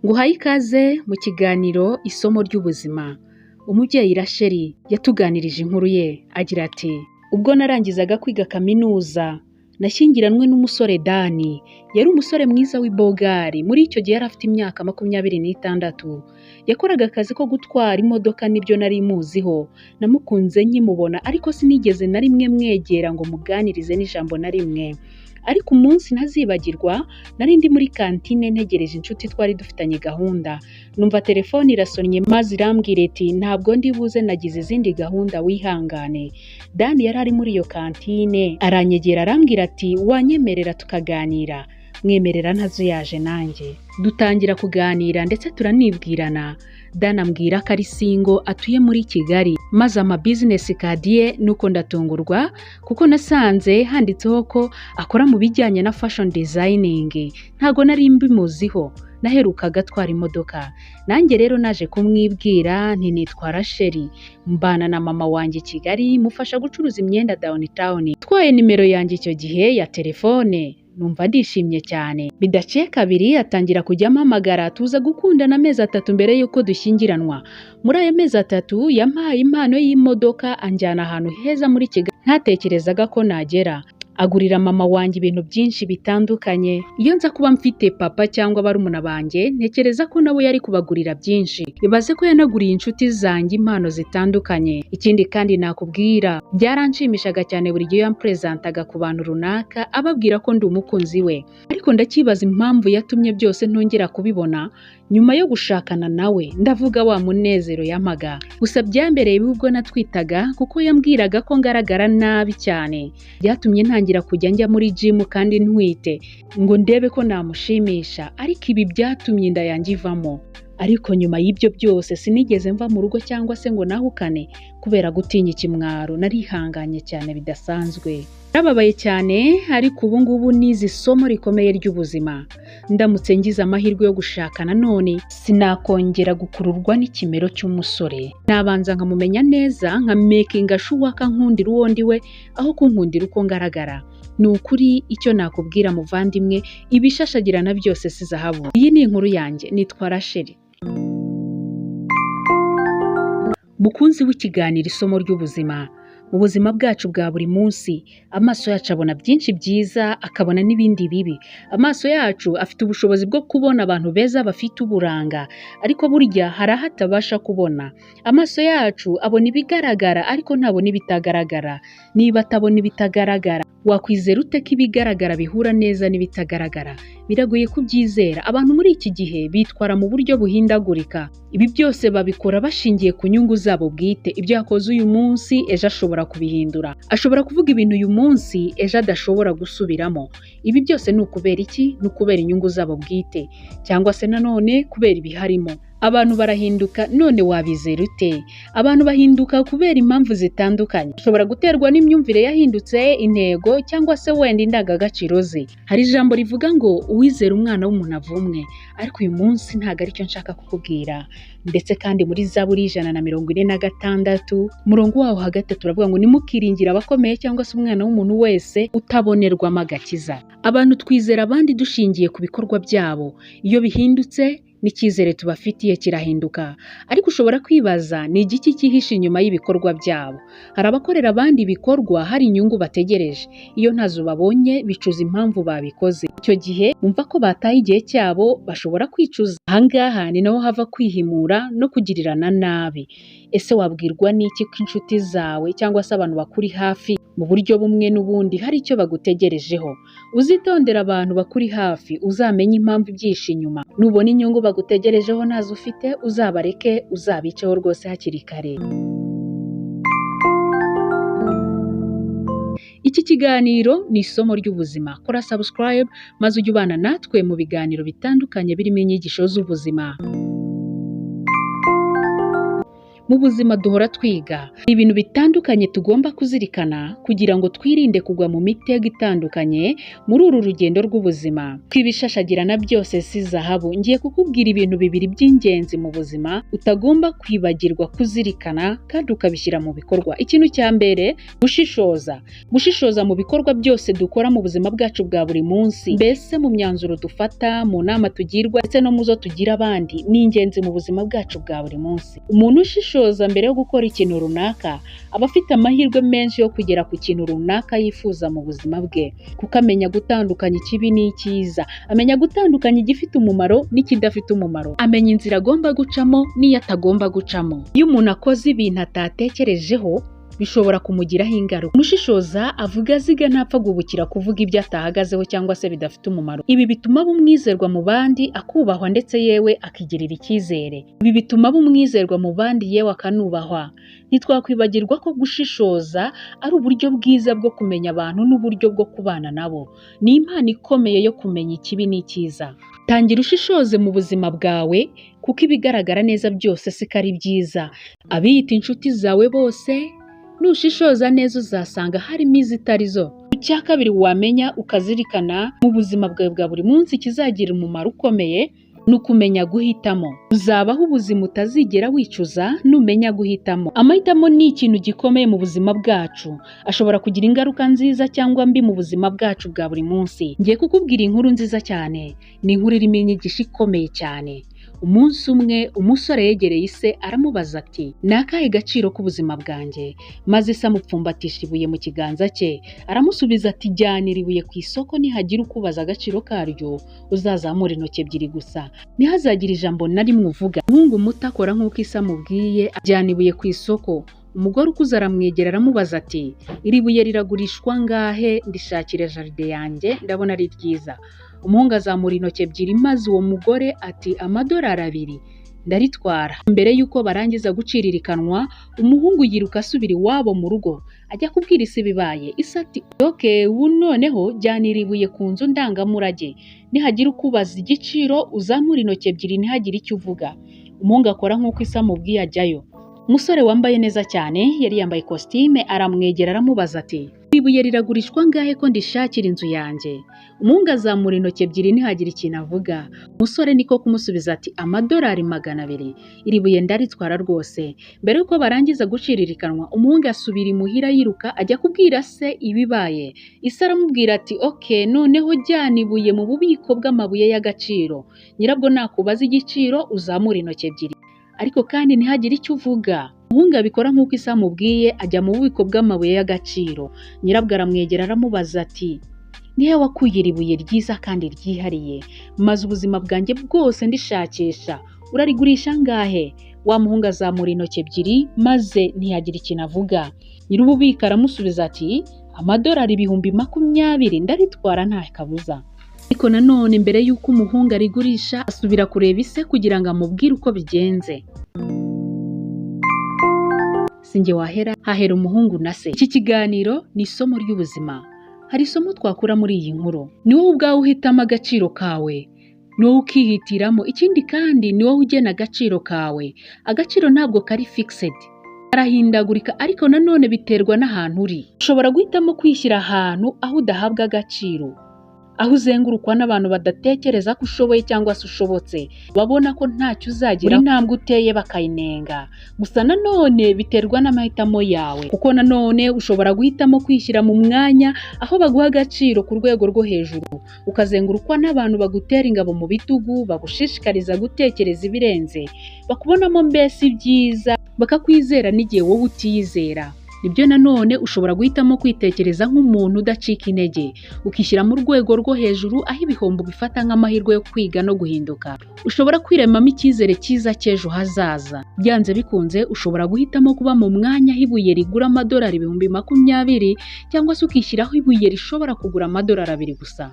Nguhaye ikaze mu kiganiro Isomo ry'Ubuzima. Umubyeyi Rachel yatuganirije inkuru ye agira ati: "Ubwo narangizaga kwiga kaminuza, nashyingiranwe n'umusore Dani. Yari umusore mwiza w'ibogari, muri icyo gihe yari afite imyaka 26. Yakoraga akazi ko gutwara imodoka nibyo nari muziho. Namukunze nkimubona ariko sinigeze na rimwe mwegera ngo muganirize n'ijambo na rimwe. Ariko umunsi ntazibagirwa, nari ndi muri kantine ntegereje inshuti twari dufitanye gahunda. Numva telefone irasonnye maze irambwira iti ntabwo ndi buze nagize izindi gahunda wihangane." Dani yari ari muri iyo kantine, aranyegera arambwira ati wanyemerera tukaganira. Mwemerera ntazuyaje nanjye. Dutangira kuganira ndetse turanibwirana. Dani ambwira ko ari single atuye muri Kigali, maze ama business card ye nuko ndatungurwa kuko nasanze handitseho ko akora mu bijyanye na fashion designing. Ntago nari mbimuziho, naherukaga atwara imodoka. Nanjye rero naje kumwibwira nti nitwa Rachel, mbana na mama wanjye i Kigali, mufasha gucuruza imyenda downtown. Twaye nimero yanjye icyo gihe ya telefone. Numva ndishimye cyane. Bidaciye kabiri atangira kujya ampamagara, tuza gukundana amezi 3 mbere y'uko dushyingiranwa. Muri ayo mezi 3 yampaye impano y'imodoka anjyana ahantu heza muri Kigali ntatekerezaga ko nagera. Agurira mama wanjye ibintu byinshi bitandukanye. Iyo nza kuba mfite papa cyangwa barumuna banjye, ntekereza ko nabo yari kubagurira byinshi. Ibaze ko yanaguriye inshuti zanjye impano zitandukanye. Ikindi kandi nakubwira, byaranshimishaga cyane buri gihe yampurezentantaga ku bantu runaka, ababwira ko ndi umukunzi we. Ariko ndakibaza impamvu yatumye byose ntongera kubibona nyuma yo gushakana nawe. Ndavuga wa munezero yampaga. Gusa byambereye bibi ubwo natwitaga, kuko yambwiraga ko ngaragara nabi cyane. Byatumye ntangira kujya njya muri gym kandi ntwite ngo ndebe ko namushimisha, ariko ibi byatumye inda yanjye ivamo. Ariko nyuma y'ibyo byose sinigeze mva mu rugo cyangwa se ngo nahukane kubera gutinya ikimwaro. Narihanganye cyane bidasanzwe. Narababaye cyane, ariko ubu ngubu nize isomo rikomeye ry'ubuzima. Ndamutse ngize amahirwe yo gushaka nanone, sinakongera gukururwa n'ikimero cy'umusore. Nabanza nkamumenya neza, nka makinga sure ko ankundira uwo ndi we, aho kunkundira uko ngaragara. Ni ukuri icyo nakubwira muvandimwe, ibishashagirana byose si zahabu. Iyi ni inkuru yanjye, nitwa Rachel. Mukunzi w'ikiganiro Isomo ry'Ubuzima, mu buzima bwacu bwa buri munsi, amaso yacu abona byinshi byiza, akabona n'ibindi bibi. Amaso yacu afite ubushobozi bwo kubona abantu beza bafite uburanga, ariko burya hari aho atabasha kubona. Amaso yacu abona ibigaragara ariko ntabona ibitagaragara. Niba atabona ibitagaragara, wakwizera ute ko ibigaragara bihura neza n'ibitagaragara? Biragoye kubyizera. Abantu muri iki gihe bitwara mu buryo buhindagurika. Ibi byose babikora bashingiye ku nyungu zabo bwite. Ibyo yakoze uyu munsi, ejo ashobora kubihindura. Ashobora kuvuga ibintu uyu munsi, ejo adashobora gusubiramo. Ibi byose ni ukubera iki? Ni ukubera inyungu zabo bwite, cyangwa se nanone kubera ibiharimo. Abantu barahinduka, none wabizera ute? Abantu bahinduka kubera impamvu zitandukanye. Ushobora guterwa n'imyumvire yahindutse, intego cyangwa se wenda indangagaciro ze. Hari ijambo rivuga ngo uwizera umwana w'umuntu avumwe, ariko uyu munsi ntabwo aricyo nshaka kukubwira. Ndetse kandi muri Zaburi 146 umurongo wawo hagati turavuga ngo nimukiringire abakomeye cyangwa se umwana w'umuntu wese utabonerwamo agakiza. Abantu twizera abandi dushingiye ku bikorwa byabo. Iyo bihindutse n'icyizere tubafitiye kirahinduka. Ariko ushobora kwibaza ni igiki cyihishe inyuma y'ibikorwa byabo. Hari abakorera abandi ibikorwa hari inyungu bategereje. Iyo ntazo babonye bicuza impamvu babikoze. Icyo gihe bumva ko bataye igihe cyabo, bashobora kwicuza. Ahangaha ni naho hava kwihimura no kugirirana nabi. Ese wabwirwa n'iki ko inshuti zawe cyangwa se abantu bakuri hafi mu buryo bumwe n'ubundi hari icyo bagutegerejeho? Uzitondera abantu bakuri hafi, uzamenye impamvu ibyihishe inyuma. Nubona inyungu bagutegerejeho ntazo ufite, uzabareke, uzabiceho rwose hakiri kare. Iki kiganiro ni isomo ry'ubuzima. Kora subscribe maze ujye ubana natwe mu biganiro bitandukanye birimo inyigisho z'ubuzima. Mu buzima duhora twiga ibintu bitandukanye tugomba kuzirikana kugira ngo twirinde kugwa mu mitego itandukanye muri uru rugendo rw'ubuzima. Kwibishashagirana byose si zahabu. Ngiye kukubwira ibintu bibiri by'ingenzi mu buzima utagomba kwibagirwa kuzirikana kandi ukabishyira mu bikorwa. Ikintu cya mbere, gushishoza. Gushishoza mu bikorwa byose dukora mu buzima bwacu bwa buri munsi, mbese mu myanzuro dufata, mu nama tugirwa ndetse no mu zo tugira abandi, ni ingenzi mu buzima bwacu bwa buri munsi. Umuntu ushishoza mbere yo gukora ikintu runaka aba afite amahirwe menshi yo kugera ku kintu runaka yifuza mu buzima bwe, kuko amenya gutandukanya ikibi n'icyiza, amenya gutandukanya igifite umumaro n'ikidafite umumaro, amenya inzira agomba gucamo n'iyo atagomba gucamo. Iyo umuntu akoze ibintu atatekerejeho bishobora kumugiraho ingaruka. Umushishoza avuga aziga, ntapfa guhubukira kuvuga ibyo atahagazeho cyangwa se bidafite umumaro. Ibi bituma aba umwizerwa mu bandi, akubahwa ndetse yewe akigirira icyizere. Ibi bituma aba umwizerwa mu bandi yewe akanubahwa. Ntitwakwibagirwa ko gushishoza ari uburyo bwiza bwo kumenya abantu n'uburyo bwo kubana nabo. Ni impano ikomeye yo kumenya ikibi n'icyiza. Tangira ushishoze mu buzima bwawe, kuko ibigaragara neza byose siko ari byiza. Abiyita inshuti zawe bose, nushishoza neza uzasanga harimo izitari zo. Icya kabiri wamenya ukazirikana mu buzima bwawe bwa buri munsi kizagira umumaro ukomeye ni ukumenya guhitamo. Uzabaho ubuzima utazigera wicuza numenya guhitamo. Amahitamo ni ikintu gikomeye mu buzima bwacu, ashobora kugira ingaruka nziza cyangwa mbi mu buzima bwacu bwa buri munsi. Ngiye kukubwira inkuru nziza cyane, ni inkuru irimo inyigisho ikomeye cyane. Umunsi umwe umusore yegereye ise aramubaza ati: "Ni akahe gaciro k'ubuzima bwanjye?" Maze ise amupfumbatisha ibuye mu kiganza cye, aramusubiza ati: "Jyanira ibuye ku isoko, nihagira ukubaza agaciro karyo uzazamura intoki ebyiri gusa, ntihazagire ijambo na rimwe uvuga." Umuhungu muto akora nk'uko ise amubwiye, ajyana ibuye ku isoko. Umugore ukuze aramwegera aramubaza ati: "Iri buye riragurishwa angahe? Ndishakire jaride yanjye, ndabona ari ryiza." Umuhungu azamura intoki ebyiri, maze uwo mugore ati: "$2, ndaritwara." Mbere y'uko barangiza guciririkanwa, umuhungu yiruka asubira iwabo mu rugo, ajya kubwira ise ibibaye. Ise ati: "Okay, ubu noneho jyanira ibuye ku nzu ndangamurage, nihagira ukubaza igiciro uzamure intoki ebyiri, ntihagire icyo uvuga." Umuhungu akora nk'uko ise amubwiye, ajyayo. Umusore wambaye neza cyane, yari yambaye kositime, aramwegera aramubaza ati: "Ibuye riragurishwa angahe ko ndishakira inzu yanjye?" Umuhungu azamura intoki ebyiri ntihagire ikintu avuga. Umusore niko kumusubiza ati: "$200, iri buye ndaritwara rwose." Mbere y'uko barangiza guciririkanwa, umuhungu asubira imuhira yiruka ajya kubwira se ibibaye. Ise aramubwira ati: "Okay, noneho jyana ibuye mu bubiko bw'amabuye y'agaciro, nyirabwo nakubaza igiciro uzamure intoki ebyiri, ariko kandi ntihagire icyo uvuga." Umuhungu abikora nk'uko ise amubwiye, ajya mu bubiko bw'amabuye y'agaciro. Nyirabwo aramwegera aramubaza ati: "Nihe wakuye iri buye ryiza kandi ryihariye? Maze ubuzima bwanjye bwose ndishakisha, urarigurisha angahe?" Wa muhungu azamura intoki ebyiri, maze ntiyagira ikintu avuga. Nyir'ububiko aramusubiza ati: "$20,000, ndaritwara nta kabuza." Ariko nanone mbere y'uko umuhungu arigurisha, asubira kureba ise kugira ngo amubwire uko bigenze. Sinjye wahera, hahera umuhungu na se. Iki kiganiro ni isomo ry'ubuzima. Hari isomo twakura muri iyi nkuru. Ni wowe ubwawe uhitamo agaciro kawe, ni wowe ukihitiramo. Ikindi kandi ni wowe ugena agaciro kawe. Agaciro ntabwo kari fixed, karahindagurika, ariko nanone biterwa n'ahantu uri. Ushobora guhitamo kwishyira ahantu aho udahabwa agaciro, aho uzengurukwa n'abantu badatekereza ko ushoboye cyangwa se ushobotse, babona ko ntacyo uzagira, intambwe uteye bakayinenga. Gusa nanone biterwa n'amahitamo yawe, kuko nanone ushobora guhitamo kwishyira mu mwanya aho baguha agaciro ku rwego rwo hejuru, ukazengurukwa n'abantu bagutera ingabo mu bitugu, bagushishikariza gutekereza ibirenze, bakubonamo mbese ibyiza, bakakwizera n'igihe wowe utiyizera. Nibyo nanone ushobora guhitamo kwitekereza nk'umuntu udacika intege, ukishyira mu rwego rwo hejuru aho ibihombo bifata nk'amahirwe yo kwiga no guhinduka. Ushobora kwiremamo icyizere cyiza cy'ejo hazaza. Byanze bikunze ushobora guhitamo kuba mu mwanya aho ibuye rigura $20,000, cyangwa se ukishyiraho ibuye rishobora kugura $2 gusa.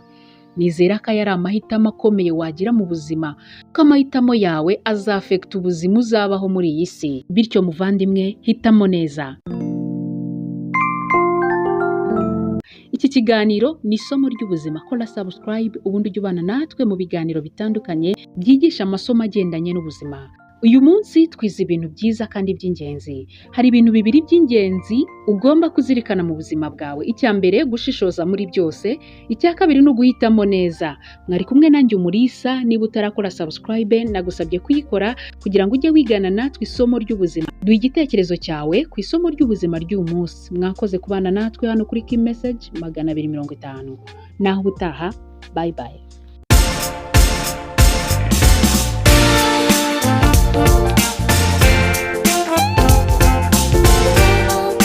Nizera ko aya ari amahitamo akomeye wagira mu buzima, kuko amahitamo yawe azafekita ubuzima uzabaho muri iyi si. Bityo muvandimwe, hitamo neza. Iki kiganiro ni isomo ry'ubuzima. Kora subscribe ubundi ujye ubana natwe mu biganiro bitandukanye byigisha amasomo agendanye n'ubuzima. Uyu munsi twize ibintu byiza kandi by'ingenzi. Hari ibintu bibiri by'ingenzi ugomba kuzirikana mu buzima bwawe. Icya mbere, gushishoza muri byose. Icya kabiri ni uguhitamo neza. Mwari kumwe nanjye Umulisa, niba utarakora subscribe nagusabye kuyikora kugira ngo ujye wigana natwe isomo ry'ubuzima. Duha igitekerezo cyawe ku isomo ry'ubuzima ry'uyu munsi. Mwakoze kubana natwe hano kuri Kim Message 250. Naho ubutaha, bye bye.